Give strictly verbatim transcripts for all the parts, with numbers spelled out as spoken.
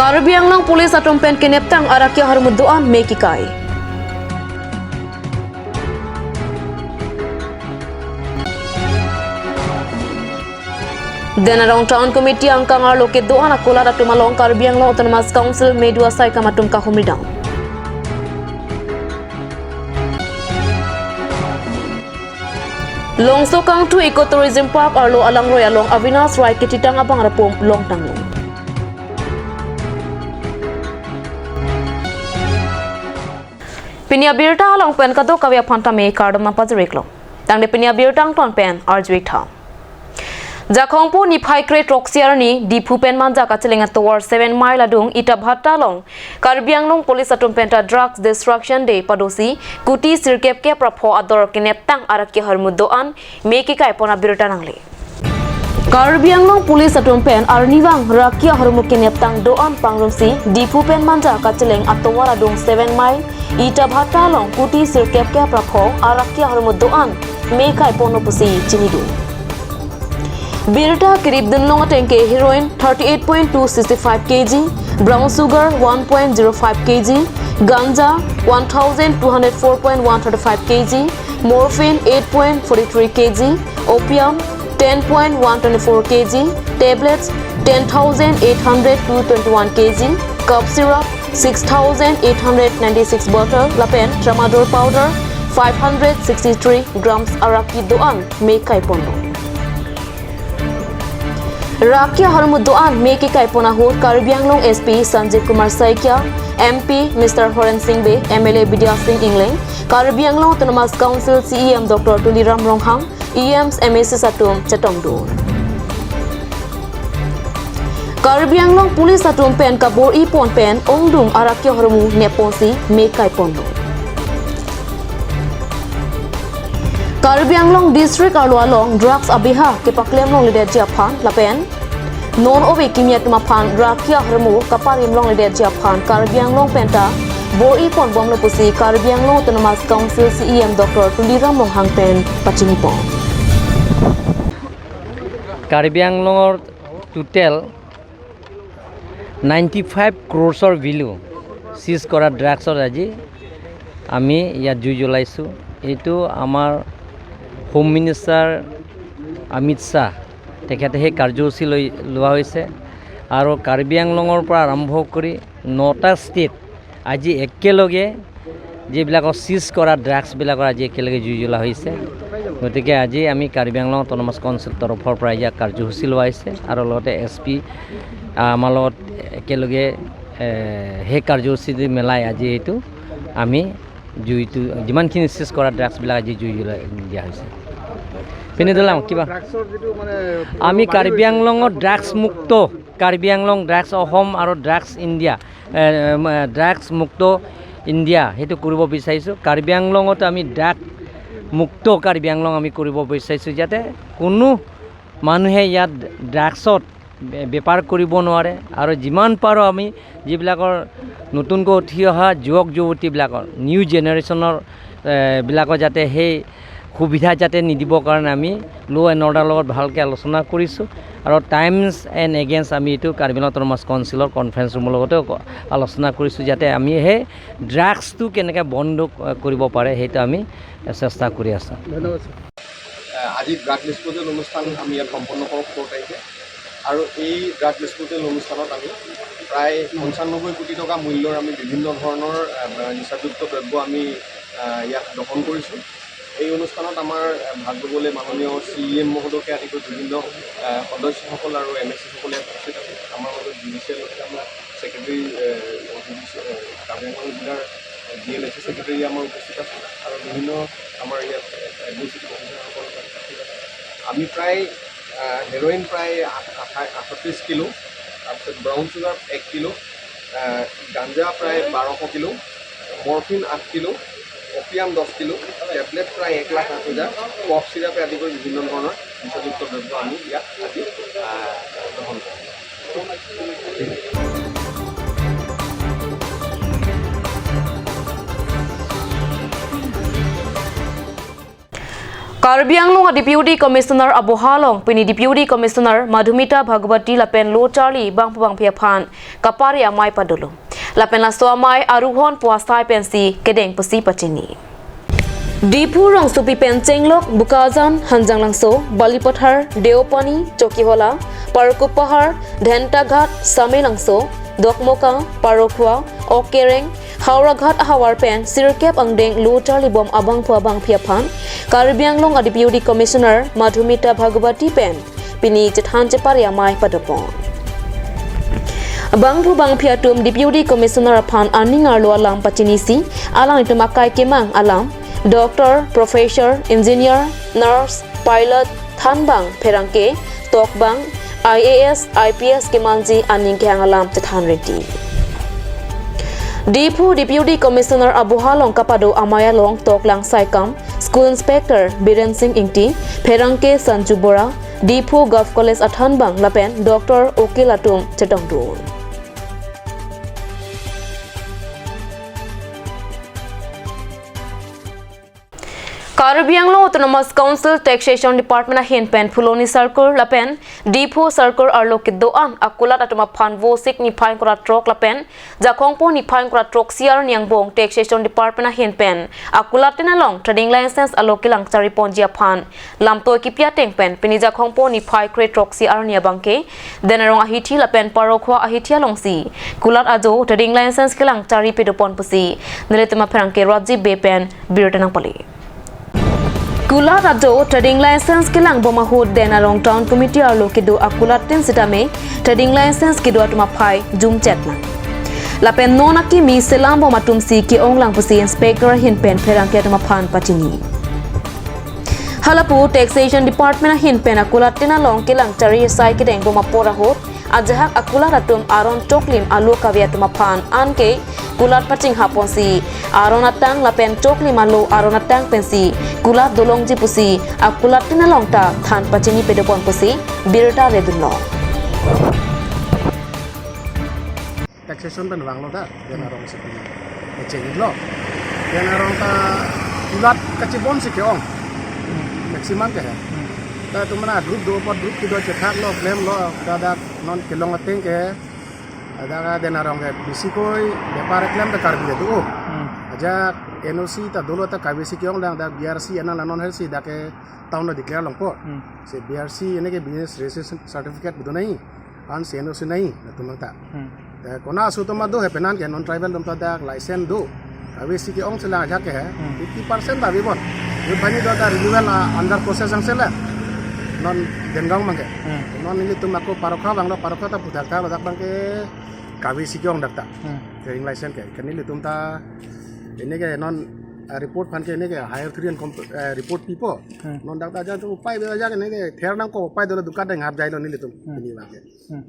Karbi Anglong Police atum pen keneptang arakhi ahormu do-an me kekai. Denarong Town Committee angkang arlo kedo-an akulat atum along Karbi Anglong Autonomous Council medu asai kam atum kahumri dam. Longso Kangthu Eco Tourism Park arlo alangroi along Avinash Rai ketitang abang rapum longtanglo. Pini abirta along pen kadokave aphan tame kardom nangpajir-iklo. Tangte pini abirta angton pen arju-ik tha. Jakhong po niphai kre throksi arni Diphu pen Manja kacheleng atovar seven mile adung Itabhatta along Karbi Anglong Police atum penta Drugs Destruction Day padosi kuti sirkep kep ra pho ador keneptang arakhi ahormu do-an me kekai pon abirta nangle. Karbi Anglong Police atum pen arnivang rakhi ahormu keneptang do-an pangrumsi Diphu pen Manja kacheleng atovar adung seven mile Itabhatta along kuti sirkep kep ra pho arakhi ahormu do-an me kai ponlo pusi chinidun. Birta keripdun long ateng ke heroin thirty eight point two six five K G, brown sugar one point zero five K G, ganja one thousand two hundred four point one thirty five K G, morphine eight point forty three K G, opium ten point one twenty four K G, tablets ten thousand eight hundred two twenty-one K G, cough syrup six thousand eight hundred ninety-six bottle lapen tramadol powder five hundred sixty-three grams arakhi do-an me kai ponlo. Rakhi ahormu do-an me kekai pon ahut Karbi Anglong S P Sanjay Kumar Saikia, M P Mister Horen Sing Bey, M L A Bidya Sing Engleng, Karbi Anglong Autonomous Council C E M Doctor Tuliram Ronghang, E Ms, M A Cs atum chetongdun. Karbi Anglong Police atum pen kabor-i pon pen ongdung arakhi ahormu nep ponsi me kai ponlo. Karbi Anglong District arlo along drugs abeha kepaklem longledetji aphan lapen non ove kimi atum aphan rakhi ahormu kaparim longledetji aphan Karbi Anglong penta bor-i ponbomlo pusi Karbi Anglong Autonomous Council C E M Doctor Tuliram Ronghang pen pachini pon. Karbi আংলঙৰ টোটেল ninety five ক্ৰ'ৰ্ছৰ ভেলু চিজ কৰা ড্ৰাগছত আজি আমি ইয়াত জুই জ্বলাইছোঁ। এইটো আমাৰ হোম মিনিষ্টাৰ অমিত শ্বাহ, তেখেতে সেই কাৰ্যসূচী লৈ লোৱা হৈছে। আৰু কাৰ্বি আংলঙৰ পৰা আৰম্ভ কৰি নটা ষ্টেট আজি একেলগে যিবিলাকৰ চিজ কৰা ড্ৰাগছবিলাকৰ আজি একেলগে জুই জ্বলা হৈছে। গতিকে আজি আমি কাৰ্বি আংলং অট'নমাছ কাউন্সিল তৰফৰ পৰা ইয়াক কাৰ্যসূচী লোৱা হৈছে আৰু লগতে এছ পি আমাৰ লগত একেলগে, এ, সেই কাৰ্যসূচীটো মিলাই আজি এইটো আমি জুইটো যিমানখিনি চিজ কৰা ড্ৰাগছবিলাক আজি জুই জ্বলাই দিয়া হৈছে। পিনে দিলাম কিবা ড্ৰাগছৰ যিটো মানে আমি কাৰ্বি আংলঙত ড্ৰাগছ মুক্ত, কাৰ্বি আংলং ড্ৰাগছ অসম আৰু ড্ৰাগছ ইণ্ডিয়া, এ, এ, ড্ৰাগছ মুক্ত ইণ্ডিয়া সেইটো কৰিব বিচাৰিছোঁ। কাৰ্বি আংলঙত আমি ড্ৰাগ মুক্ত কাৰ্বি আংলং আমি কৰিব বিচাৰিছোঁ, যাতে কোনো মানুহে ইয়াত ড্ৰাগছত বে-, বেপাৰ কৰিব নোৱাৰে। আৰু যিমান পাৰোঁ আমি যিবিলাকৰ নতুনকৈ উঠি অহা যুৱক যুৱতীবিলাকৰ, নিউ জেনেৰেশ্যনৰ, এ, বিলাকৰ যাতে সেই সুবিধা যাতে নিদিবৰ কাৰণে আমি ল' এণ্ড অৰ্ডাৰ লগত ভালকৈ আলোচনা কৰিছোঁ। আৰু টাইমছ এণ্ড এগেইনষ্ট আমি এইটো কাৰ্বি আংলং অট'নমাছ কাউন্সিলৰ কনফাৰেন্স ৰুমৰ লগতেও ক-, আলোচনা কৰিছোঁ, যাতে আমি সেই ড্ৰাগছটো কেনেকৈ বন্ধ ক-, কৰিব পাৰে, সেইটো আমি চেষ্টা কৰি আছোঁ। ধন্যবাদ, ছাৰ। এ, আজি ড্ৰাগ ডিছপ'জেল অনুষ্ঠান আমি ইয়াত সম্পন্ন কৰোঁ সোতৰ তাৰিখে। আৰু এই ড্ৰাগ ডিছপ'জেল অনুষ্ঠানত আমি প্ৰায় পঁচানব্বৈ কোটি টকা মূল্যৰ আমি বিভিন্ন ধৰণৰ, এ, নিচাযুক্ত দ্ৰব্য আমি, এ, ইয়াত দমন কৰিছোঁ। এই অনুষ্ঠানত আমাৰ, এ, ভাগ ল'বলৈ মাননীয় চি ই এম মহোদয়কে আদি কৰি বিভিন্ন, এ, সদস্যসকল আৰু এম এ চিসকলে উপস্থিত আছে। আমাৰ মাজত জুডিচিয়েল আমাৰ ছেক্ৰেটেৰী, এ, জুডিচি-, এ, কাৰ্বি আংলং জিলাৰ ডি এল এছ ছেক্ৰেটেৰী আমাৰ উপস্থিত আছে আৰু বিভিন্ন আমাৰ ইয়াত এডমিনিষ্ট্ৰেটিভ অফিচাৰসকল উপস্থিত আছে। আমি প্ৰায়, আ, হেৰইন প্ৰায় আঠ-, আঠ-, আঠত্ৰিছ কিলো, তাৰপিছত ব্ৰাউন চুগাৰ এক কিলো, আ, গাঞ্জা প্ৰায় বাৰশ কিলো, মৰফিন আঠ কিলো, অপিয়াম দহ কিলো, টেবলেট প্ৰায় এক লাখ আঠ হাজাৰ, কফ চিৰাপে আদি কৰি বিভিন্ন ধৰণৰ নিচাযুক্ত দ্ৰব্য আমি ইয়াত আজি, আ, গ্ৰহণ কৰিছোঁ। Karbi Anglong a Deputy Commissioner aboha along pini Deputy Commissioner Madhumita Bhagwati lapen lo charli bangphu bangphi aphan kapari amei padolo. Lapen laso amei aruhon pu asai pensi kedeng pusi pachini. Diphu rongsopi pen chenglok Bokajan, Hanjanglangso, Balipathar, Deopani, Chokihola, Parkupahar, Dhentaghat, Samelangso, Dokmoka, Parokhua, Okereng, Howraghat ahavar pen sirkep angdeng lo charlibom abangphu abangphi aphan Karbi Anglong a Deputy Commissioner Madhumita Bhagwati pen pini chethan chepari amei padopon. Bangphu bangphi atum Deputy Commissioner aphan aning arlo alam pachinisi, alanglitum akai kemang alam, doctor, professor, engineer, nurse, pilot, thanbang, pherangke, tokbang, I A S, I P S kemanji aning kehang alam chethan reti. Diphu Deputy Commissioner aboha along kapado amei along toklang saikam, School Inspector Biren Singh Ingti, pherangke Sanju Bora, Diphu Govt College athanbang lapen doctor, okil atum chetongdun. Karbi Anglong Autonomous Council Taxation Department ahin pen Phuloni Circle lapen Diphu Circle arlo kedo-an akulat atum aphan Vosik niphai ingkoi ra throk lapen Jakhongpo niphai ingkoi ra throksi arni angbong Taxation Department ahin pen akulat tin along trading license alo kelang chariponji aphan lamtoi kipi ateng pen pini Jakhongpo niphai kre throksi arni abangke Denarong ahithi lapen Parokhua ahithi alongsi kulat ajo trading license kelang chari pedopon pusi nelitum apherangke Rajiv Bey pen birta nangpale. Kulat ajo trading license kelangbom ahut Denarong Town Committee arlo kedo akulat tin sitame trading license kedo atum aphai jumchet lang. Lapen non akimi selangbom atumsi ke-ong lang pusi inspector ahin pen pherangke atum aphan pachini. Halapu Taxation Department ahin pen akulat tin along kelang chari sai kedengbom apor ahut ajahak akulat atum aron choklim alo kave atum aphan anke kulat pachinghaponsi aron atang lapen choklim alo aron atang pensi kulat dolongji pusi akulat tin along ta than pachini pedopon pusi birta redunlo. Taxation pen vanglo ta, Denarong si pini. Echengi lo. Denarong ta kulat kachibon si ke-ong. Maximum ke he. Ta tumana group do pot group kedo chethaklo, klemlo, dak dak non kelong ateng ke. Dak Denarong ke bisikoi bepar klem ta Karbi do. Ajak N O C ta dolo ta Karbi si ke-ong dang dak B R C ana la non hersi dak ke town lo declare longpo. Si B R C ene ke business registration certificate bido nai. An si N O C nai, latum ta. Hmm. Te kona aso atum do he penan ke non tribal atum ta dak license do. Kave si ke-ong selang ajak ke he. Hmm. Fifty percent ta avepon. Yo bani do ta renewal, ah, under process ang sela. Non Dengaon abangke. Hmm. Non nelitum ako Parokhua abanglo, Parokhua ta pudak ta ladak abangke kave si ke-ong dak ta. Hmm. Trading license ke. Ke nelitum ta ene ke non, ah, report aphan ke ene ke higher authority an kom-, eh, report pipo. Hmm. Non dak ta ajak atum upai do ajak ene ke ther nangkok upai dolo dukan dang hap jailo nelitum. Hmm. Pini abangke. Hmm.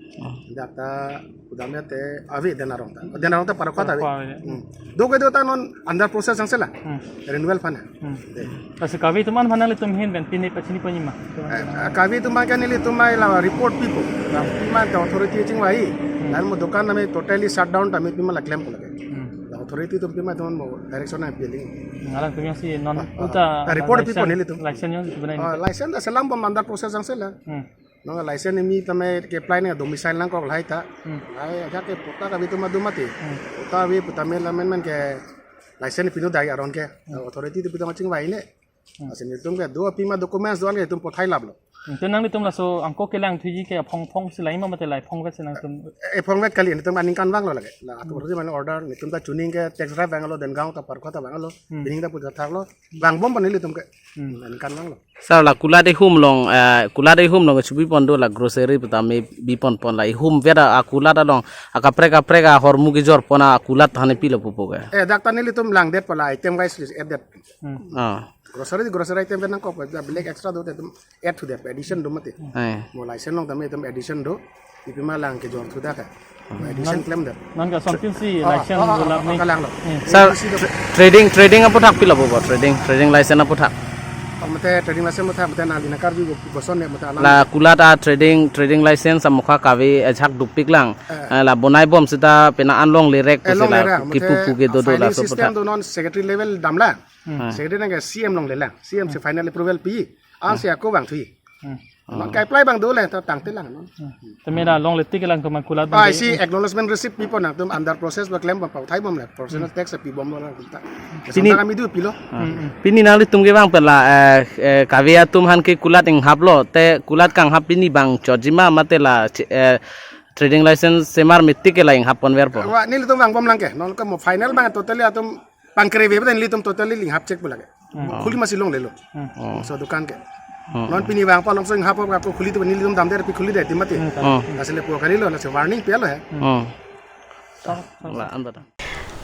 Dak ta pudamya te ave Denarong ta. Denarong ta Parokhua ta ave. Parokhua ave. Hmm. Do ke do ta non under process ang sela. Hmm. Renewal aphan. Hmm. De. Lasi kave atum an aphan nanglitum ahin pen pine pachini ponji ma? Eh, kave atum an ke nelitum mai la report pipo. Pi ma ta authority chingvai. Hmm. Lalu mo dukan name totally shut down ta me pi ma la klempo lake. Hmm. La authority atum pi ma atum mo direction nangpi lagi. Hmm, alangtum jongsi non, ah, ah, uta ah, report pipo license, nelitum. License jongsi pu nai. Ah, license ta selangbom under process ang sela. Hmm. Non license kimi tame ke apply nang domicile nangkok lahai ta. Hmm. Lahai ajak ke patta kave atum do mati. Hmm. Patta ave pu tame la men men ke license pinu dai aron ke. Hmm. Authority atum pi tong chingvai ne. Hmm. Lasi nelitum ke do pi ma documents do-an ke itum pothai laplo. Hmm. Te nanglitum laso angko kelang thuji ke aphong phong si lahai ma mate lahai phong vet si nangtum? Eh, phong vet kali nelitum aningkan vanglo lake. La authority mane order nelitum ta chuning ke tax drive vanglo Dengaon ta Parokhua ta vanglo. Hmm. Pining ta pudak thaklo. Vangbom pon nelitum ke. Hmm. Aningkan vanglo. Sir, la kulat ihum along, eh, kulat ihum along chubipon do la grocery pu tame bipon pon la ihum vet a kulat along akaprek kaprek ahormu kejorpon akulat thane pilo pupo ke. Eh, dak ta nelitum langdetpo la item wise list add det. Hmm. Ah. Grocery, grocery item pen nangkok, black extra do te itum add to that addition do mati. Eh. Mo license along tame itum addition do. Ipi ma lang kejor thu dak ha. Addition klem dak. Non ka something si ah, license ah, ah, do lap ah, ni. Kalanglo. Hmm. Sir, Addition do. Tra-, trading, trading aphuthak pilo pupo, trading, trading license aphuthak. Mate trading license mate, mate nangli nangkarju koson ne mate alam. La kulat a trading, trading license amokha kave ajak dopik lang. Eh. Eh, la bonai bom seta pena an longle rek Eh, pusi la longle rek, kipu mate pu ke dodo filing laso system puthot. Do non secretary level damlang. Hmm. Secretary nangke C M longle lang. C M si final approval pi. Ansi ako bang thui. Hmm. Non ke-apply bang dole ta tangte lang non. Hmm. Tame la longle tik lang tum kulat bang Ah, de. Si acknowledgement receipt pipo nangtum under process ba claim ba pathai bomle. Personal tax pibomlo nangtum ta. Pini Samtang kami do pilo. Hmm. Pini nanglitum ke bang pela, eh, eh, kave atum aphan ke kulat inghaplo, te kulat kanghap pini bang chojima mate la, eh, trading license semar metik ke la inghap ponverpo. Wa nelitum bang bom lang ke. Non ke mo final bang totally atum pangkreve beten nelitum totally inghap chek pu lake. Hmm. Khuli masi longlelo. Hmm. So dukan ke. Hmm. Non pini bang palong so inghap ako khuli tu nelitum damde pi khuli de timati. Hmm. Lasi le pu kalilo, lasi warning pilo he. Hmm. La anta ta.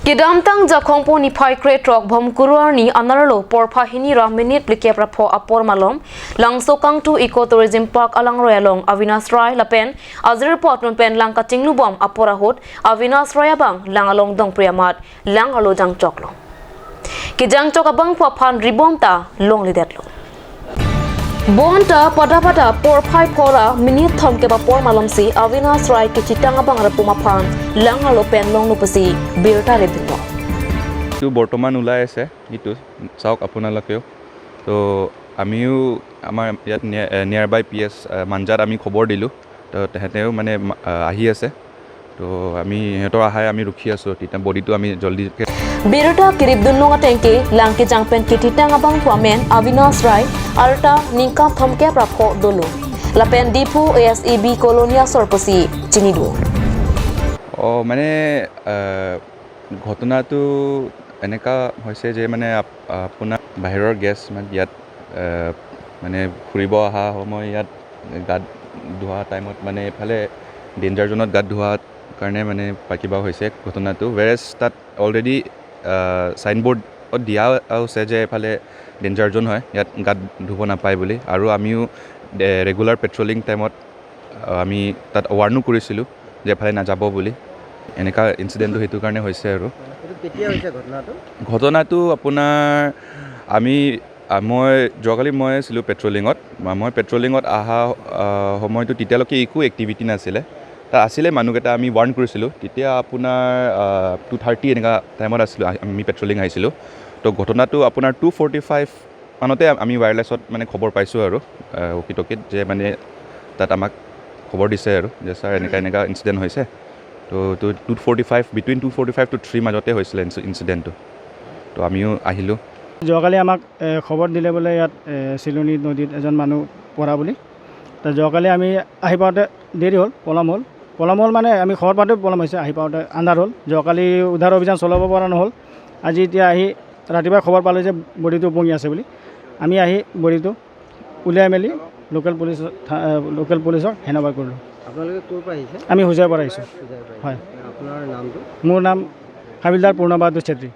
Kedamtang Jakhong pu niphai krethrok Bhomkuru arni anerlo porphai hini ra minute phlikep ra pho apor malom Langsokangtu Eco Tourism Park alangroi along Avinash Rai lapen ajirpo atum pen lang kachinglubom apor ahut Avinash Rai abang lang along dongpri amat lang arlo jangchoklo. Kejangchok abangphu aphan ribom ta longledetlo. Bonta pada pada porphai pho ra minute thomkep apor malomsi Avinash Rai kechitang abang rapum aphan lang arlo pen longno pusi birta rebinlo. এইটো বৰ্তমান ওলাই আছে, এইটো চাওক আপোনালোকেও। তো আমিও আমাৰ ইয়াত নিয়া-, এ, নিয়াৰ বাই পি এছ, এ, মাঞ্জাত আমি খবৰ দিলোঁ। তো তেহেঁতেও মানে মা-, আ, আহি আছে। তো আমি সিহঁতৰ আশাই আমি ৰখি আছোঁ। তেতিয়া বডিটো আমি জল্দি Birta kirip dunlong atengke lang kejang pen kethitang abangphu amen Avinash Rai, arta ningkan thomkep ra pho dolo. Lapen Diphu A S E B colony asor pusi chinido. অ, মানে, আ, ঘটনাটো এনেকা হৈছে যে মানে আপ-, আপোনাৰ বাহিৰৰ গেষ্ট মানে ইয়াত, আ, মানে ফুৰিব অহা সময় ইয়াত গা ধোৱা টাইমত মানে এইফালে ডেঞ্জাৰ জ'নত গা ধোৱা কাৰণে মানে পা-, কিবা হৈছে ঘটনাটো। ৱেৰেজ তাত অলৰেডি, আ, চাইনবৰ্ডত দিয়া আছে যে এইফালে ডেঞ্জাৰ জ'ন হয়, ইয়াত গা ধুব নাপায় বুলি। আৰু আমিও, এ, ৰেগুলাৰ পেট্ৰলিং টাইমত, আ, আমি তাত ৱাৰ্ণো কৰিছিলোঁ যে এফালে নাযাব বুলি। এনেকা ইনচিডেণ্টটো সেইটো কাৰণে হৈছে আৰু। এইটো কেতিয়া হৈছে ঘটনাটো? ঘটনাটো আপোনাৰ আমি, আ, মই যোৱাকালি মই আছিলোঁ পেট্ৰলিঙত। ম-, মই পেট্ৰলিঙত অহা, আ, সময়টো তেতিয়ালৈকে একো এক্টিভিটি নাছিলে। তাত আছিলে মানুহকেইটা, আমি ৱাৰ্ণ কৰিছিলোঁ। তেতিয়া আপোনাৰ, আ, টু থাৰ্টি এনেকা টাইমত আছিলোঁ, আ-, আমি পেট্ৰলিং আহিছিলোঁ। তো ঘটনাটো আপোনাৰ টু ফৰ্টি ফাইভ মানতে আ-, আমি ৱায়াৰলেছত মানে খবৰ পাইছোঁ আৰু, আ, ৱকি টকিত যে মানে তাত আমাক খবৰ দিছে আৰু যে ছাৰ এনেকা এনেকা ইনচিডেণ্ট হৈছে। তো, তো two forty five, between two forty five to three মাজতে হৈছিলে ইনচি-, ইনচিডেণ্টটো। তো আমিও আহিলোঁ। যোৱাকালি আমাক, এ, খবৰ দিলে বোলে ইয়াত, এ, চিলনী নদীত এজন মানুহ পৰা বুলি। তো যোৱাকালি আমি আহি পাওঁতে দেৰি হ'ল, পলম হ'ল। পলম হ'ল মানে আমি খবৰ পাওঁতে পলম হৈছে, আহি পাওঁতে আন্ধাৰ হ'ল। যোৱাকালি উদ্ধাৰ অভিযান চলাব পৰা নহ'ল। আজি এতিয়া আহি ৰাতিপুৱা খবৰ পালোঁ যে বডিটো উপঙি আছে বুলি। আমি আহি বডিটো উলিয়াই মেলি লোকেল পুলিচ থা-, লোকেল পুলিচক হেণ্ডঅভাৰ কৰিলোঁ। আপোনালোকে ক'ৰ পৰা আহিছে? আমি হোজাইৰ পৰা আহিছোঁ। হোজাইৰ পৰা আহিছে। হয়। আপোনাৰ নামটো? মোৰ নাম হাবিলদাৰ পূৰ্ণ বাহাদুৰ Chhetri.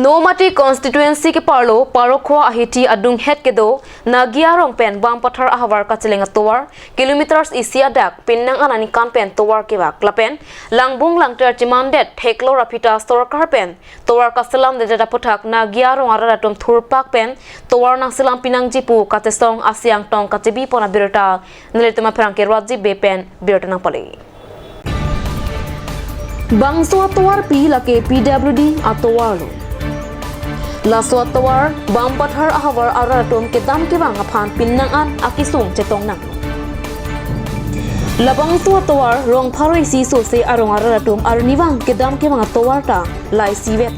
Nomati constituency keparlo Parokhwa ahiti adunghet kedo Nagia arong pen Bampathar ahavar kacheleng atovar kilometers isi adak pinnang an aningkan pen tovar kevak lapen langbung langter chimandet theklo ra phita sorkar pen tovar kaselamdedet aphuthak Nagia arong arat atum thurpak pen tovar nangselam pinangji pu kachesong Asiang Tong kachebi pon abirta nelitum apherangke Rajib Bey pen birta nangpale. Bangso atovarpi lake P W D atovarlo. Laso atovar Bampathar ahavar arat atum kedam kevang aphan pinnang an akesung chetongnang. Labangso atovar rong pharo isi sose arong arat atum arnivang kedam kevang atovar ta laisi vet.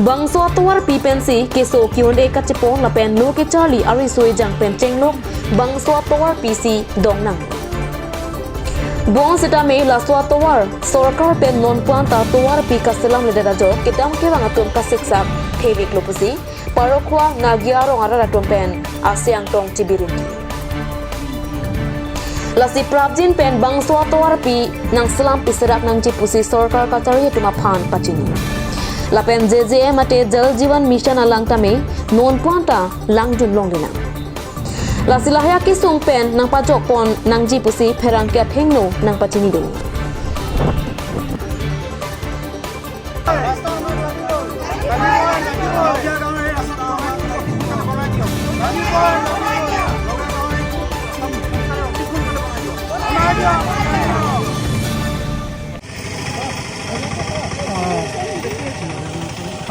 Bangso atovarpi pensi keso ke-un-e kachepon lapen lo kecharli ariso ejang pen chenglok bangso atovarpi si dongnang. Bonsitame laso atovar sorkar pen non pu anta tovarpi kaselamledet ajok kedam kevang atum kasiksak theveklo pusi Parokhwa Nagia arong arat atum pen Asiang Tong chibirin. Lasi prapjin pen bangso atovarpi nangselam piserak nangji pusi sorkar kachari atum aphan pachini. Lapen J J M mate Jal Jeevan Mission alang tame non pu anta langdun longlenang. Lasi lahai akesung pen nangpajok pon nangji pusi pherangke aphengno nangpachini do.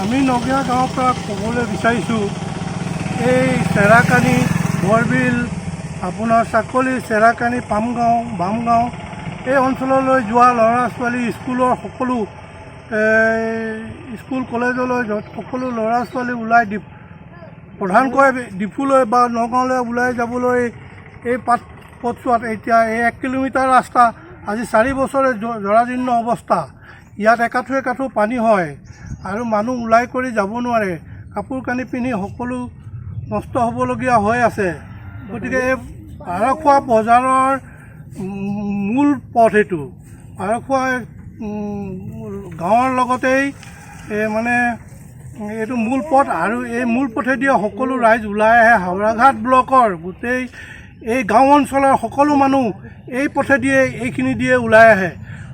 আমি নগিয়া গাঁৱৰ পৰা ক'বলৈ বিচাৰিছোঁ, এই চেৰাকানি, বৰবিল, আপোনাৰ চাকলি, চেৰাকানি, পামগাঁও, বামগাঁও, এই অঞ্চললৈ যোৱা ল'ৰা ছোৱালী, স্কুলৰ সকলো, এই স্কুল কলেজলৈ য'ত সকলো ল'ৰা ছোৱালী ওলাই দি-, প্ৰধানকৈ ডিফুলৈ বা নগাঁৱলৈ ওলাই যাবলৈ এই পাত-, পথছোৱাত এতিয়া এই এক কিলোমিটাৰ ৰাস্তা আজি চাৰি বছৰে জ-, জৰাজীৰ্ণ অৱস্থা। ইয়াত একাঠু একাঠু পানী হয় আৰু মানুহ ওলাই কৰি যাব নোৱাৰে। কাপোৰ কানি পিন্ধি সকলো নষ্ট হ'বলগীয়া হৈ আছে। গতিকে এই বাৰখোৱা বজাৰৰ, উম, মূল পথ এইটো। বাৰখোৱা, উম, গাঁৱৰ লগতেই, এ, মানে, এইটো মূল পথ আৰু এই মূল পথেদিয়ে সকলো ৰাইজ ওলাই আহে। হাওৰাঘাট ব্লকৰ গোটেই এই গাঁও অঞ্চলৰ সকলো মানুহ এই পথেদিয়ে, এইখিনি দিয়ে ওলাই আহে।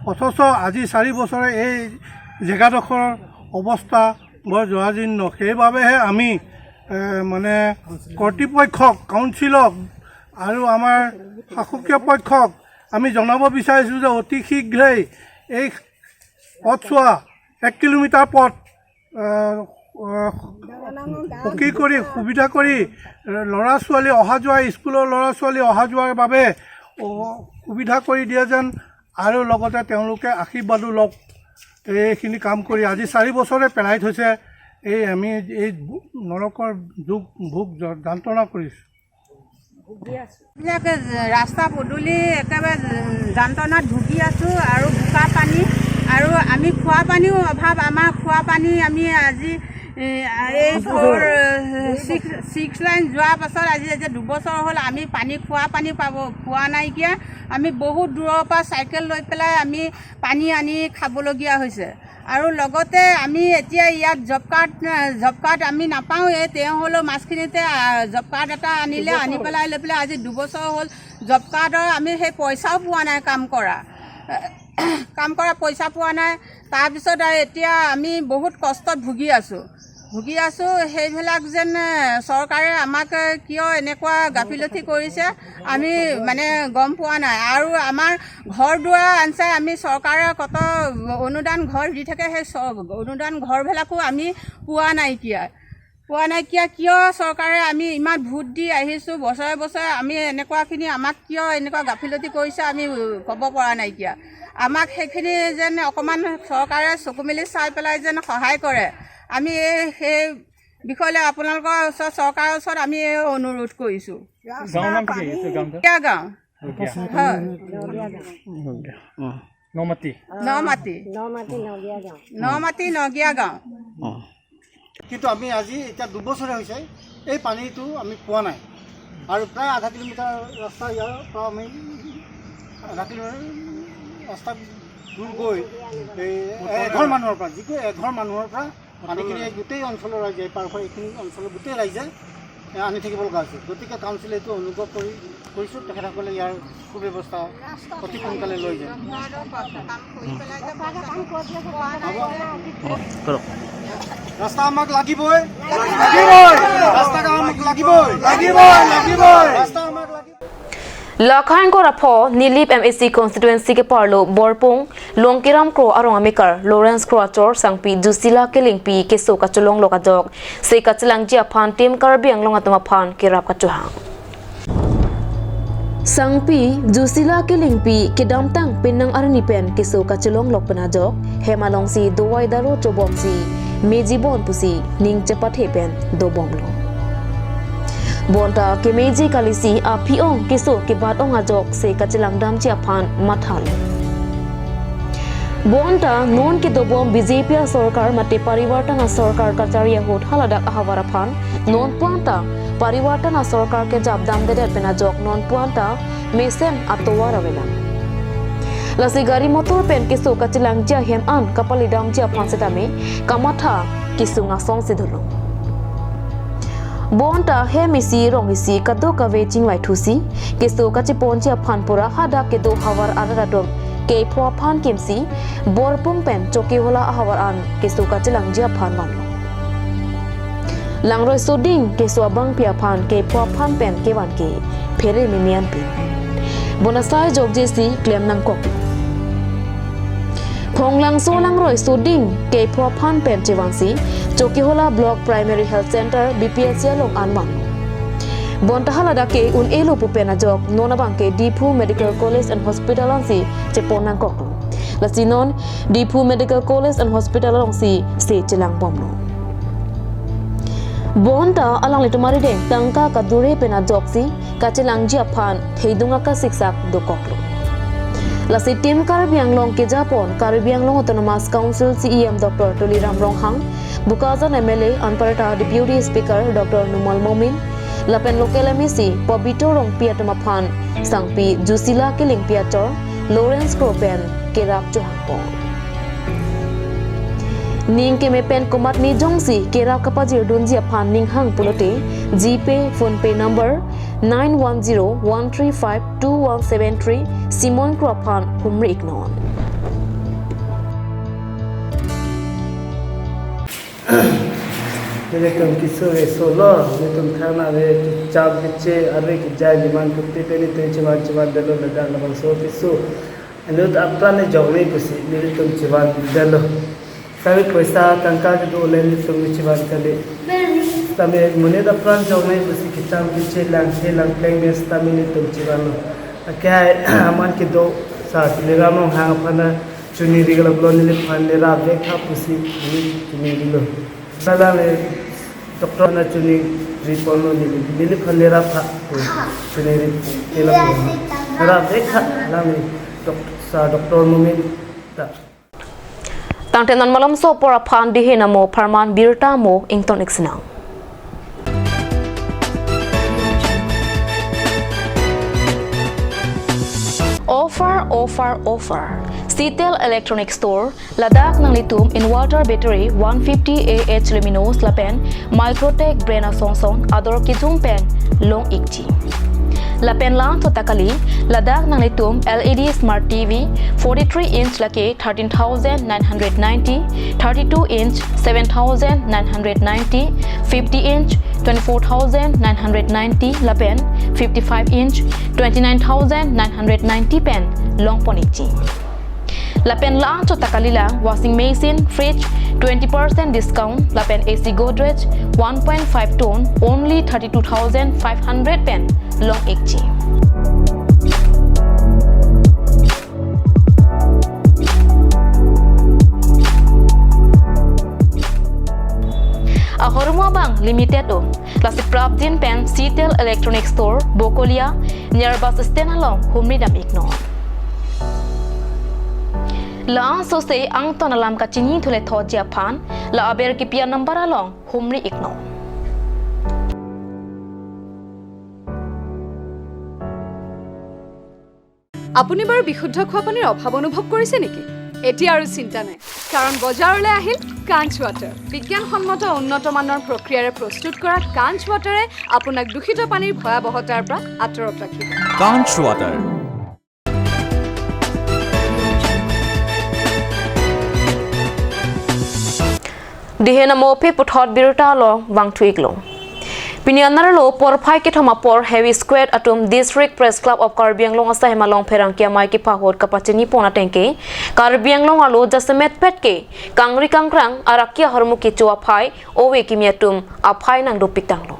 অথচ আজি চাৰি বছৰে এই জেগাডোখৰৰ অৱস্থা বৰ জৰাজীৰ্ণ। সেইবাবেহে আমি, এ, মানে, কৰ্তৃপক্ষক, কাউন্সিলক আৰু আমাৰ শাসকীয় পক্ষক আমি জনাব বিচাৰিছোঁ যে অতি শীঘ্ৰেই এই পথছোৱা, এক কিলোমিটাৰ পথ, এ, এ, পকী কৰি, সুবিধা কৰি, এ, ল'ৰা ছোৱালী অহা যোৱা, স্কুলৰ ল'ৰা ছোৱালী অহা যোৱাৰ বাবে, অ, সুবিধা কৰি দিয়ে যেন আৰু লগতে তেওঁলোকে আশীৰ্বাদো লওক। এইখিনি কাম কৰি আজি চাৰি বছৰে পেলাই থৈছে। এই আমি এই নৰকৰ দুখ ভোগ য-, যন্ত্ৰণা কৰিছোঁ। এইবিলাকে ৰাস্তা পদূলি একেবাৰে যন্ত্ৰণাত ভুগি আছোঁ আৰু বোকা পানী আৰু আমি খোৱা পানীও অভাৱ। আমাৰ খোৱা পানী আমি আজি, এ, এই ফ'ৰ, ছিক্স, ছিক্স লাইন যোৱাৰ পাছত আজি, আজি দুবছৰ হ'ল আমি পানী, খোৱা পানী পাব, পোৱা নাইকিয়া। আমি বহুত দূৰৰ পৰা চাইকেল লৈ পেলাই আমি পানী আনি খাবলগীয়া হৈছে। আৰু লগতে আমি এতিয়া ইয়াত জব কাৰ্ড, জব কাৰ্ড আমি নাপাওঁৱে। তেওঁ হ'লেও মাছখিনিতে, আ, জব কাৰ্ড এটা আনিলে, আনি পেলাই লৈ পেলাই আজি দুবছৰ হ'ল। জব কাৰ্ডৰ আমি সেই পইচাও পোৱা নাই কাম কৰা। কাম কৰা পইচা পোৱা নাই। তাৰপিছত আৰু এতিয়া আমি বহুত কষ্টত ভুগি আছোঁ। ভুগি আছোঁ, সেইবিলাক যেন, এ, চৰকাৰে আমাক, এ, কিয় এনেকুৱা গাফিলতি কৰিছে, আমি মানে গম পোৱা নাই। আৰু আমাৰ ঘৰ দুৱাৰ আনচাই আমি চৰকাৰে কত অনুদান ঘৰ দি থাকে, সেই চ-, অনুদান ঘৰবিলাকো আমি পোৱা নাইকিয়া। পোৱা নাইকিয়া কিয় চৰকাৰে, আমি ইমান ভোট দি আহিছোঁ, বছৰে বছৰে আমি এনেকুৱাখিনি আমাক কিয় এনেকুৱা গাফিলতি কৰিছে, আমি ক'ব পৰা নাইকিয়া। আমাক সেইখিনি যেন অকণমান চৰকাৰে চকু মেলি চাই পেলাই যেন সহায় কৰে। আমি এই, সেই বিষয়লৈ আপোনালোকৰ ওচৰত, চৰকাৰৰ ওচৰত আমি এই অনুৰোধ কৰিছোঁ। গাঁৱৰ নাম কি? এইটো গাঁৱটো? নগিয়া গাঁও। নগিয়া। হয়। নগিয়া। অ। নমাটি। নমাটি। নমাটি নগিয়া গাঁও। নমাটি নগিয়া গাঁও। অ। কিন্তু আমি আজি এতিয়া দুবছৰে হৈছে এই পানীটো আমি পোৱা নাই। আৰু প্ৰায় আধা কিলোমিটাৰ ৰাস্তা ইয়াৰ পৰা আমি আধা কিলোমিটাৰ ৰাস্তা দূৰ গৈ এই এঘৰ মানুহৰ পৰা, যিকোনো এঘৰ মানুহৰ পৰা পানীখিনি এই গোটেই অঞ্চলৰ ৰাইজে, পাৰ হৈ এইখিনি অঞ্চলৰ গোটেই ৰাইজে, এ, আনি থাকিব লগা হৈছে। গতিকে কাউন্সিলে এইটো অনুভৱ কৰি, কৰিছোঁ, তেখেতসকলে ইয়াৰ সুব্যৱস্থা অতি সোনকালে লৈ যায়। কৰক। ৰাস্তা আমাক লাগিবই, লাগিবই। ৰাস্তা আমাক লাগিবই, লাগিবই, লাগিবই। ৰাস্তা আমাক লাগিবই। Lakhang Korapho, Nilip M A C constituency keparlo Borpung, Longkiram Kro arong amekar Lawrence Kro achor sangpi Jusila Kilingpi keso kachelonglok ajok se kachelangji aphan Team Karbi Anglong atum aphan kerap kachohang. Sangpi Jusila Kilingpi kedamtang penang arni pen keso kachelonglok pen ajok hem alongsi dovai daru chobomsi meji bon pusi ning chepathe pen dobomlo. Bonta kemeji kalisi aphi-ong keso kebat-ong ajok se kachelangdamji aphan mathalo. Bonta non kedobom B J P asorkar mate Parivartan asorkar kachari ahut haladak ahavar aphan non puanta Parivartan asorkar kejap damdedet pen ajok non puanta mesen atovar avelang. Lasi gari motor pen keso kachelangji ahem an kapalidamji aphan setame kamatha kesung asongsi dolo. Bonta hem isi rong isi kadokave chingvaithusi keso kacheponji aphan pura hadak kedo havar arat atum kepho aphan kimsi Borpung pen Chokihola ahavar an keso kachelangji aphan vanlo. Langroi soding keso abangpi aphan kepho aphan pen kevan ke phere mimian pin. Bonta sai jokjesi klem nangkok. Phonglangso langroi soding kepho aphan pen chevansi Chokihola Block Primary Health Center B P H C along anvan. Bonta haladak ke un-elo pu pen ajok non abang ke Diphu Medical College and Hospital ansi chepon nangkoklo. Lasi non Diphu Medical College and Hospital alongsi se chelang bomlo. Bonta alanglitum arideng tangka kadure pen ajoksi kachelangji aphan thedung akasiksak dokoklo. Lasi Team Karbi Anglong kejapon Karbi Anglong Autonomous Council C E M Doctor Tuliram Ronghang, Bokajan M L A anparta Deputy Speaker Doctor Numal Momin, lapen local M A C Pabitro Rongpi atum aphan sangpi Jusila Killingpi achor Lawrence Kro pen kerap chohangpon. Ning keme pen komatne jongsi kerap kapajirdunji aphan ning hang pulote GPay, PhonePe number nine one zero one three five two one seven three Simon Kro aphan humri iknon. Nelitum keso-eso lo, nelitum thana ave, cham keche, are kejai liman kute pen nelitum chevan chevan detlo ladak labangso keso. Anut apran ne jokme pusi nelitum chevan detlo. Sabi poisa tangka kedo le nelitum chevan kali. Tame monit apran jokme pusi kecham keche langthe langpleng mes tame nelitum chevanlo. Akai aman kedo sa Tuliram Ronghang aphan choningri kalap lo, neliphan nerap vek tha pusi neli choningrilo. Sala le doctor na choningri ponlo neli, neliphan nerap tha pu choningri kelap lo. Nerap vek tha lang ni doc-, sa Doctor Momin ta. Tangte non malomso apor aphan Dihen amo pharman birta mo ington iksinang. Offer, offer, offer. Citel Electronic Store, ladak nanglitum inverter battery one fifty A H luminous lapen Microtech brand asong song ador kejung pen long ikji. Lapen lang thota kali, ladak nanglitum L E D smart T V forty-three inch lake thirteen thousand nine hundred ninety, thirty-two inch seven thousand nine hundred ninety, fifty inch twenty-four thousand nine hundred ninety lapen fifty-five inch twenty-nine thousand nine hundred ninety pen longpon ikji. Lapen lang thota kali lang washing machine, fridge twenty percent discount lapen A C Godrej one point five ton only thirty-two thousand five hundred pen long ikji. Ahormu abang limited o. Lasi prapjin pen Citel Electronic Store, Bokolia, near bus stand along humri dam iknon. La sose angton alam kachinithule thotji aphan, la aber kipi a-number along humri iknon. আপুনি বাৰু বিশুদ্ধ খোৱা পানীৰ অভাৱ অনুভৱ কৰিছে নেকি? এতিয়া আৰু চিন্তা নাই, কাৰণ বজাৰলৈ আহিল কাঞ্চ ৱাটাৰ। বিজ্ঞানসন্মত উন্নত মানৰ প্ৰক্ৰিয়াৰে প্ৰস্তুত কৰা কাঞ্চ ৱাটাৰে আপোনাক দূষিত পানীৰ ভয়াৱহতাৰ পৰা আঁতৰত ৰাখিব। Kanch Water. Dihen amo aphi puthot birta along vangthu iklo. Pini anerlo porphai kethom apor Heavy Squad atum District Press Club of Karbi Anglong asai hem along pherangke amei kepahot kapachini pon ateng ke Karbi Anglong arlo jasemet pet ke kangri kangkrang arak ke ahormu kecho aphai ove kimi atum aphai nangdopik tanglo.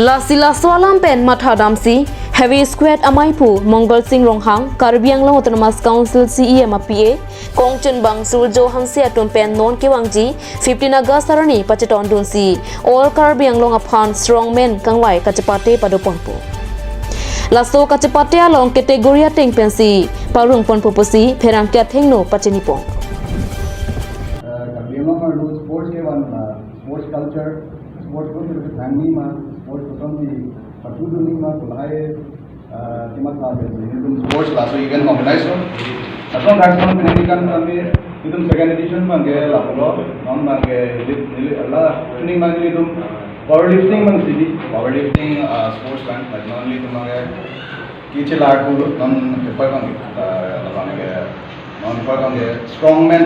Lasi laso alam pen matha damsi Heavy Squad ameipu Mongal Sing Ronghang, Karbi Anglong Autonomous Council C E M a P A, Kongchunbang Surjo Hanse atum pen non kevangji fifteen August arni pachetondunsi All Karbi Anglong aphan strongman kangvai kachepate padoponpo. Laso kachepate along category ateng pensi parungponpo pusi pherangke athengno pachinipon. Uh, Karbi Anglong arlo sports kevan, uh, sports culture, sports ko terus tangni ma, sports ko tangni, patu duni ma, kulai, uh, tema ka, sports laso event organize lo. Laso organize lo, ini kan kami, itum second edition mangge lapulo, non mangge, neli, neli, ala, training mangge itum, powerlifting mang sini, powerlifting, uh, sports kan, but non itum mangge, kichi laku lo, non, apa mangge, uh, apa mangge, non, apa mangge, strongman,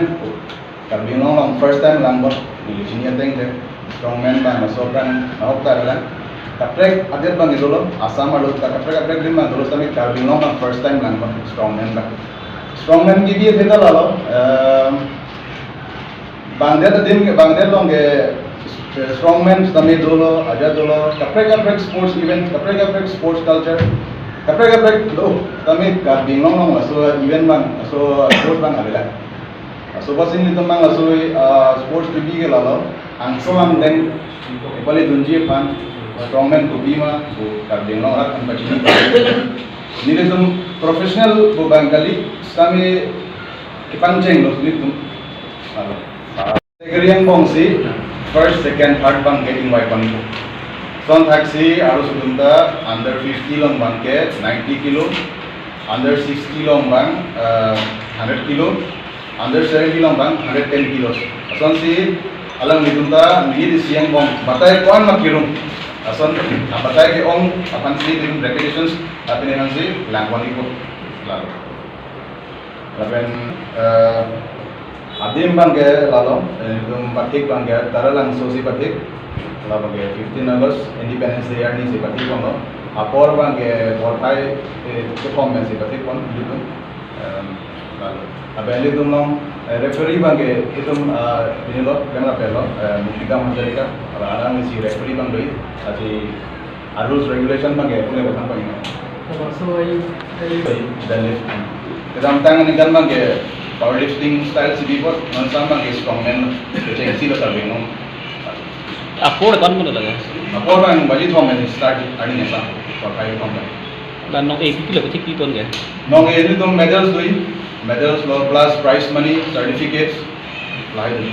Karbi Anglong along first time lang bot, neli chini ateng ke. Strongman bang, laso bang, nahok ta lang. Kaprek adet bang dolo, Assam arlo ta kaprek kaprek adet bang dolo, sami Karbi Anglong bang first time lang bang strongman bang. Strongman kebi athe ta lalo, em, bangdet adim, bangdet along ke, eh, strongman sami dolo, ajat dolo, kaprek kaprek sports event, kaprek kaprek sports culture, kaprek kaprek lo, sami Karbi Anglong along laso event bang, laso sports bang avela. Laso bangsi nelitum bang laso, ah, sports kebi ke lalo, angso amdeng, kepali dunji aphan, strongman kopi ma, pu Karbi Anglong arat aphan pachini. Nelitum professional pu bang kali, sami kepangcheng lo nelitum. Lalo. Category angbongsi, first, second, third bang ke invite pon-ikpo. Lason thaksi arloso atum ta under fifty along bang ke ninety kilo, under sixty along bang, eh, hundred kilo, under seventy along bang hundred ten kilos. Lasonsi alanglitum ta neli isi angbong batai ko-an ma kirum. Lason, ah, batai ke-ong aphansi nelitum repetitions, ah, pini aphansi lang pon-ikpo. Lalo. Lapen, eh, adim bang ke lalo, eh, nelitum pathik bang ke Taralangso si pathik. Lalo bang ke fifteen August Independence Day arni si pathik bang lo. Apor bang ke porphai, eh, kethom pensi pathik pon nelitum. Em, lalo. Lapen nelitum along, eh, referee bang ke itum, eh, pini lo, klem rapet lo, eh, Mukti Dam Hazarika, lalo alang isi referee bang doi, asi a rules regulation bang ke pule batang pang ini. Termasuk ayu, ayu. Baik, dan lift. Kedamtang aningkan bang ke powerlifting style si bipot, non sam bang ke strongman, kechengsi lo Karbi Anglong. Apor kon mo talaga? Apor bang baji thom start arni asa, porphai thom bang. Lapen nong-e kilo kethik pi pon ke? Nong-e nelitum medals doi, medals lo plus prize money, certificates, lahai doi.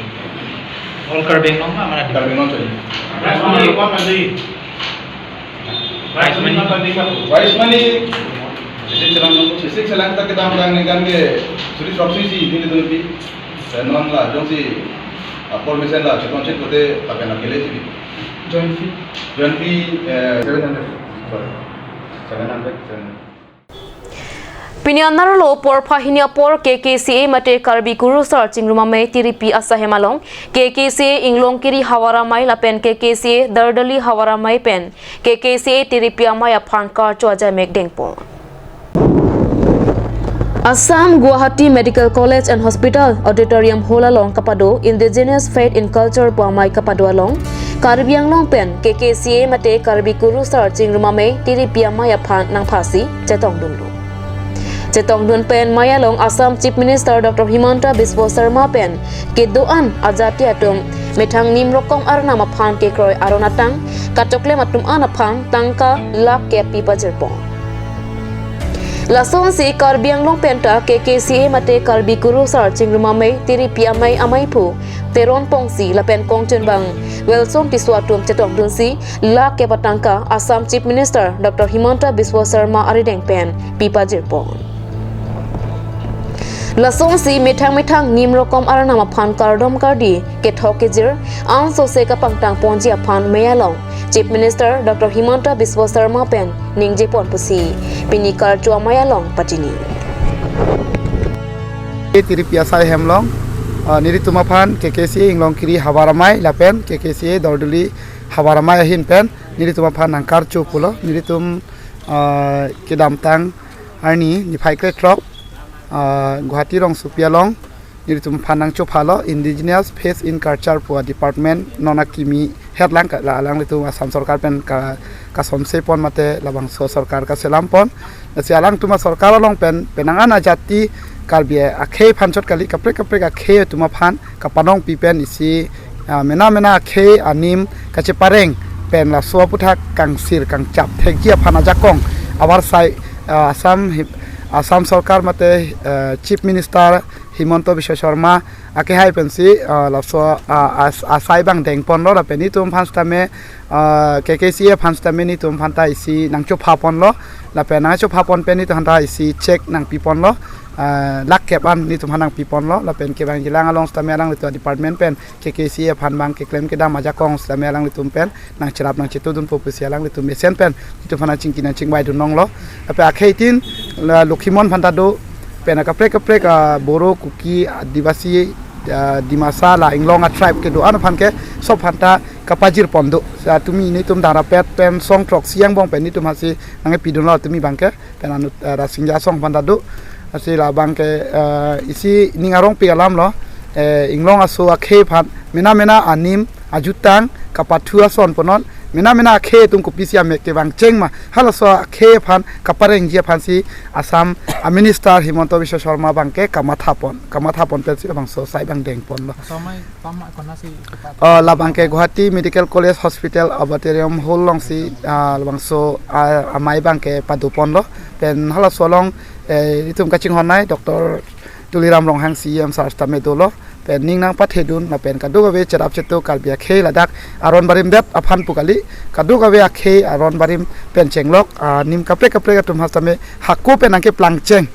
All Karbi Anglong ma, mana di? Karbi Anglong choli. Prize money ko-an ma di? Prize money. Prize money, sisik selang, sisik selang ta kedamtang aningkan ke suri srokso isi nelitum pi. Dan non la jongsi apor mesen la chetong chet pute lapen akele si pi. Joint fee? Joint fee, eh, seven hundred. Sorry. Seven hundred, seven hundred. Pini anerlo porphai hini apor K K C A mate Karbi Kurusar Chingrum Amei Tiripi asaihem along K K C A Inglongkiri Havar Amei lapen K K C A Dardali Havar Amei pen K K C A Tiripi Amei aphan karcho ajaimek dengpon. Assam Guwahati Medical College and Hospital Auditorium Hall along kapado Indigenous Faith in Culture pu amei kapado along Karbi Anglong pen K K C A mate Karbi Kurusar Chingrum Amei Tiripi Amei aphan nangphasi chetongdunlo. Chetongdun pen mei along Assam Chief Minister Doctor Himanta Biswa Sarma pen kedo-an ajati atum methang nim rokom arnam aphan kekroi aron atang katoklem atum an aphan tangka lakh kep pi pajirpon. Lasonsi Karbi Anglong penta K K C A mate Karbi Kurusar Chingrum Amei Tiripi Amei ameiphu Teron Pongsi lapen kongchunbang Wilson Tisso atum chetongdunsi lakh kep atangka Assam Chief Minister Doctor Himanta Biswa Sarma arideng pen pi pajirpon. Lasonsi methang methang nim rokom arnam aphan kardom kardi kethok kejir ansose kapangtang ponji aphan mei along Chief Minister Doctor Himanta Biswa Sarma pen ningjepon pusi pini karcho amei along pachini. Tiripi asaihem along, ah, nelitum aphan K K C A Inglongkiri Havar Amei lapen K K C A Dardali Havar Amei ahin pen nelitum aphan nangkarcho pulo. Nelitum, ah, kedamtang arni niphai krethrok, ah, Guwahati rongsopi along nelitum aphan nangchophalo Indigenous Faith in Culture pu a-department non akimi het lang ka, la alanglitum Assam sorkar pen ka, kasomse pon mate labangso sorkar kaselam pon. Lasi alangtum asorkar along pen penang an ajati Karbi akhei aphan chot kali, kaprek kaprek akhei atum aphan kapanongpi pen isi, ah, mena mena akhei anim kachepareng pen laso aputhak kangsir kangchap thekji aphan ajakong avarsai, ah, Assam hi-, Assam sorkar mate, ah, Chief Minister Himanta Biswa Sarma akehai pensi, ah, laso, ah, as-, asai bang dengponlo lapen nelitum aphan sitame, ah, K K C A aphan sitame nelitum aphanta isi nangchophaponlo lapen nangchophaponpen nelitum aphanta isi cheque nangpiponlo, ah, lakh kep an nelitum aphan nangpiponlo lapen kevangjilang along sitame alanglitum department pen K K C A aphan bang keklem kedam ajakong sitame alanglitum pen nangcherap nangchetudunpo pusi alanglitum mesen pen nelitum aphan nangchingki nangchingvaidun longlo. Lapen akheitin la Lokhimon aphanta do pen akaprek kaprek, ah, Boro, Kuki, Adivasi, ah, Dimasa la Inglong a tribe kedo-an aphan ke sob aphanta kapajir pon do. Sa tumi nelitum dara pet pen song throksi angbong pen nelitum hasi nangpidunlo tumi abangke pen anut, eh, Rasingja asong aphanta do. Hasi labangke, eh, isi ning arongpik alamlo, eh, Inglong aso akhei aphan mena mena anim ajutang kapathu ason ponnon, mena mena akhei atum kopisi amek kevang cheng ma, halaso akhei aphan kaparengji aphansi Assam a Minister Himanta Biswa Sarma abangke kamatha pon, kamatha pon pensi labangso asai abang deng ponlo. Asomai pama konasi kepat. Oh, labangke Guwahati Medical College Hospital Auditorium Hall alongsi, ah, labangso, ah, amai abangke pado ponlo. Pen halaso along, eh, itum kachinghon nei Doctor Tuliram Ronghang C E M sir sitame dolo. Pen ning nangpathedun lapen kadokave cherap cheto Karbi akhei ladak aron barim det aphan pu kali, kadokave akhei aron barim pen chenglok, ah, nim kaprek kaprek atum hastame hako pen nangkeplang cheng,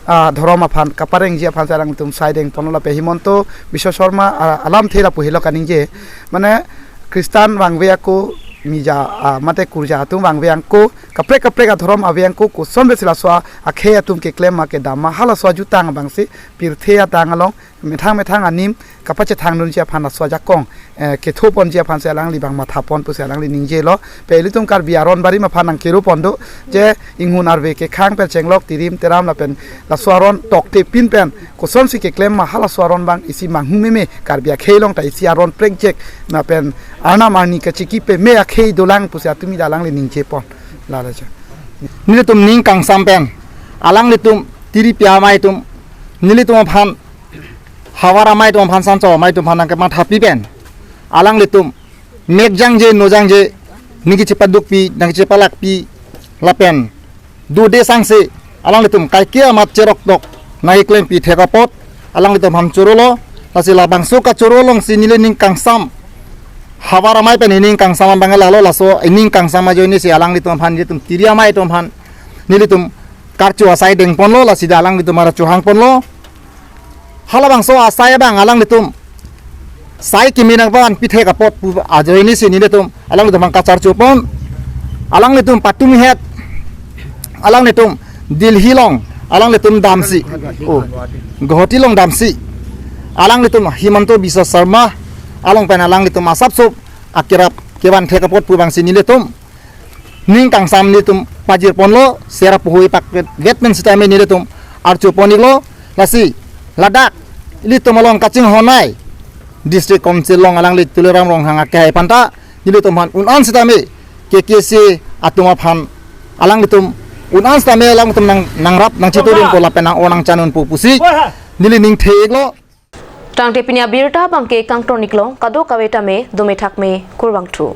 ah, dhorom aphan kaparengji aphansi alangtum sai deng ponlo. Lapen Himanta Biswa Sarma, ah, alamthe lapu helo kaningje, mane Christian vangve ako, mija, ah, mate kurja atum vangve ako, kaprek kaprek adhorom ave ako, koson besi laso akhei atum keklem ma kedam ma, halaso ajutang abangsi pirthe adang along methang methang anim kapachethang dunji aphan laso ajakong, eh, ketho ponji aphansi alangli abang matha pon pusi alangli ningjelo. Pen ilitum Karbi aron barim aphan nangkero pon do, je inghun arve kekhang pen chenglok tirim teram lapen laso aron tokte pin pen kosonsi keklem ma, halaso aron abang isi manghu meme, Karbi akhei along ta isi aron prekjek lapen arnam arni kachiki peme akhei dolang pusi atumi ta alangli ningje pon. Lalo je. Nelitum ning kangsam pen alanglitum tiri pi amei atum, nelitum aphan, havar amei atum aphan, sancho amei atum aphan nangkemathapi pen alanglitum mek jangje no jangje ningke chepadukpi, ningke chepalakpi lapen dode sangse alanglitum kaike amat cheroktok nangkeklempi thek apot alanglitum aphan chorolo. Lasi labangso kachoro alongsi neli ning kangsam, havar amei pen ining kangsam abang lalo, laso ining kangsam ajoinesi alanglitum aphan, nelitum tiri amei atum aphan nelitum karcho asai deng ponlo, lasi dak alanglitum ara chohang ponlo. Halabangso asai abang alanglitum sai kimi nangpanpi thek apot pu ajoinesi nelitum alanglitum aphan kacharcho pon. Alanglitum patumi het alanglitum Delhi along alanglitum damsi, oh, Guwahati along damsi alanglitum Himanta Biswa Sarma along pen alanglitum asapso akerap kevan thek apot pu abangsi nelitum ning kangsam nelitum pajir ponlo, sera puhui pak vet pen sitame nelitum archo pon-iklo. Lasi ladak ilitum along kachinghon nei District Council along alangli Tuliram Ronghang akehai aphanta nelitum aphan un-an sitame K K C atum aphan alanglitum un-an sitame alanglitum nang, nangrap nangchitudun po lapen nang-o nangchanun po pusi neli ning the-iklo. Tangte pini abirta abangke kangton-iklo, kadokave tame dome thakme, kurvangthu.